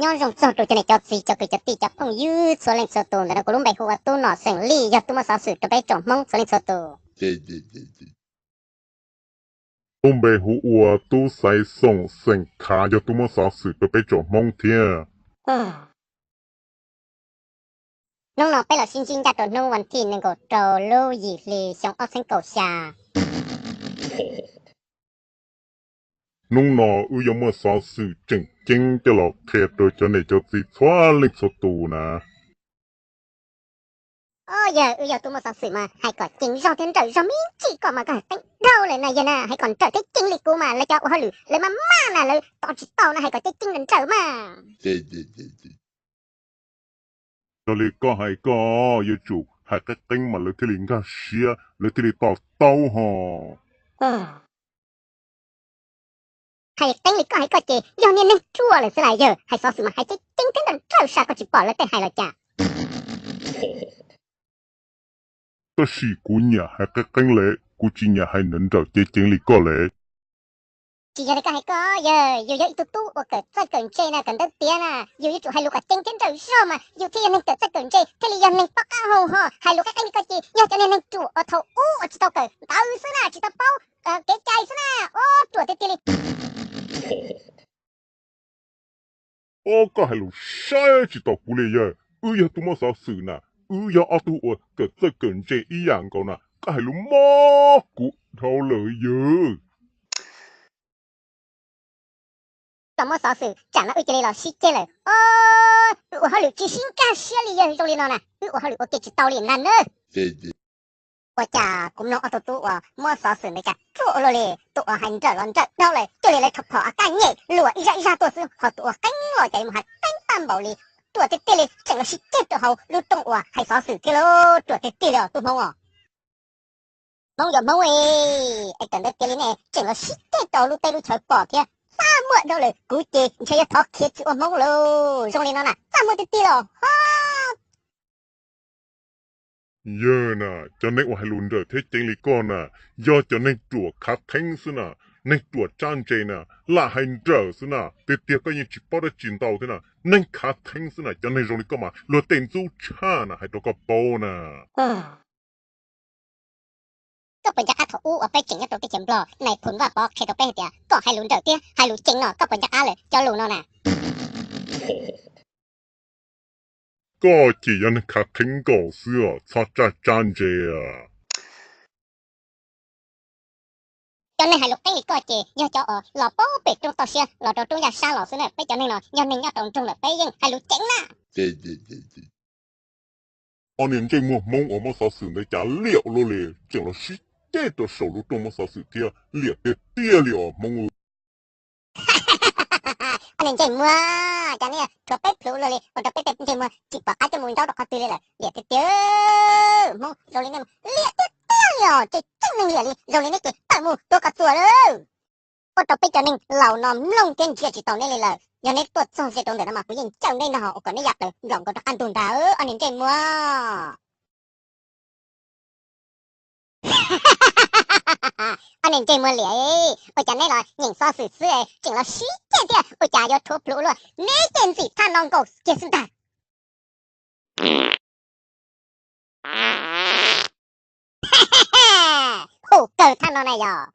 Nyob zoo txog rau cov niam cov txiv cov kwv cov tij cov phooj ywg txhua leej txhua tus ntawm no, kuv lub npe hu ua Tub Nom xeem Lij, yog tub muab xov xwm rau peb tsoom Hmoob txhua leej txhua tus. Lub npe hu ua Tub Xaiv Xoom xeem Khav, yog tub muab xov xwm rau peb tsoom Hmoob thiab. Hnub no peb los sib ntsib ncaj rau hnub vas thij nees nkaum rau lub yim hli xyoo ob txhiab kaum xya. Hnub no wb yuav muaj xov xwm tseem ceeb coj los qhia rau cov niam cov txiv txhua leej txhua tus na. Yawg, wb yog tub muab xov xwm mas hais kom ceev zog thiab nrawm zog me ntsis, koj mas koj hais qeeb dhau lawm na yawg na, hais kom nrawm thiab ceev li kuv mas lawv cov ua hauj lwm lawv maj maj na, lawv tos tsis tau na, hais kom ceev ceev nrawm nrawm mas. Raws li koj hais koj yuav tsum hais qeeb qeeb mas lawv thiaj li nkag siab, lawv thiaj li to taub ho. Hais qeeb li koj hais koj ces yog niag neeg ruam lawm xwb las yawg, hais xov xwm mas hais ceev ceev thiab nrawm nrawm sas, koj tsis pom lawv tej hais los cas? Tab sis kuv nyiam hais qeeb qeeb le, kuv tsis nyiam hais nrawm nrawm ceev ceev li koj le. Tsis yog li koj hais koj yawg, yus yog ib tug tub uas kawm txawj kawm ntse na, kawm ntawv tiav na, yus yuav tsum hais lus kom ceev thiab nrawm zog mas yus thiaj yog neeg kawm txawj kawm ntse, thiaj li yog neeg paub qab hau ho. Hais lus qeeb qeeb li koj ces yog cov niag neeg ruam uas thaum ub uas tsis tau kawm ntawv xwb na, tsis tau paub kev cai xwb na, ua ruam tiag tiag li. Ob, koj hais lus saib tsis taus kuv li yawg, wb yog tub muab xov xwm na, wb yog ob tug uas kawm txawj kawm ntse ib yam nkaus na, koj hais lus mob kuv dhau lawm yawg. Los muab xov xwm tsam no wb cia li los sib ceg lawm. Wb ua hauj lwm tsis sib nkag siab li yawg, zoo li no na wb ua hauj lwm ua ke tsis tau li na nawb. Ua cas kuv mloog ob tug tub uas muab xov xwm ntawd cas ruam ua luaj li, tus uas hais nrawm los nrawm dhau lawm, cuag li lawv rho phom a kaj nyem luam ib zaj ib zaj tuaj xwb, ho tus uas qeeb los cas yuav mus hais qeeb tag npaum li. Ruam tiag tiag li, tseem los sib ceg rau hauv lub rooj uas hais xov xwm thiab lauj, ruam tiag tiag li os tub Hmoob os. Hmoob yuav Hmoob es kawm ntawv tiav li nej tseem los sib ceg rau lub teb lub chaw pom thiab, txaj muag dhau lawm, kuv ces ntshe yuav thov khiav tsis ua Hmoob lawm, zoo li no na txaj muag tiag tiag li os ho. Yawg na, cov neeg uas hais lus nrawm thiab ceev li koj na, yog cov neeg ruam khav theeb xwb na, neeg ruam tsab ntse na, lam hais nrawm xwb na, tiag tiag koj yeej tsis paub dab tsi ntau thiab na, neeg khav theeb xwb na, cov neeg zoo li koj mas luag tej ntxub tshaj na, hais rau koj paub na. Koj puas nco qab thaum ub uas peb tseem nyob rau teb chaws Nplog, nais phoo Vaj Pov qhia rau peb hais tias kom hais lus nrawm thiab hais lus ceev no, koj puas nco qab lawm cov lus no na? Koj ces yog neeg khav theeb nkaus xwb os, txhob tsab tsab ntse. Cov neeg hais lus qeeb li koj ces yog cov uas los pem roob toj siab los rau roob yaj sab los xwb na, peb cov neeg no yog neeg nyob rau nroog lawm peb yeej hais lus ceev na. Ob niag ntsej muag Hmoob uas muab xov xwm ntawd cas liam ua luaj li, tseem los sib ceg rau saum lub rooj muab xov xwm thiab, liam tiag tiag li os Hmoob. Ob niag ntsej muag, cas nej rhuav peb plhuav luaj li, ua rau peb tej ntsej muag tsis pom qab coj mus ntaub rau qhov twg li lawm, liam tiag tiag. Hmoob zoo li nej liam tiag tiag li os, tseem tseem neeg liam li zoo li neb ces tawm mus tuav kom txuas lawm. Ua rau peb cov neeg laus no mloog thiab ntsia tsis tau neb li lawm, yog neb tuaj txog ze rau ntawm no mas kuv yeej cawm neb no ua kom neb ya plaws nplaum nkaus rov qab ntug ntag ob niag ntsej muag. Ob niag ntsej muag liam, ua cas neb los nyeem xov xwm xwb tseem los sib ceg thiab, ua cas yuav rhuav plhuav ua luaj, neb ces ntxim thaj no nkaus kiag xwb ntag. Hum kawg thaj no na yog.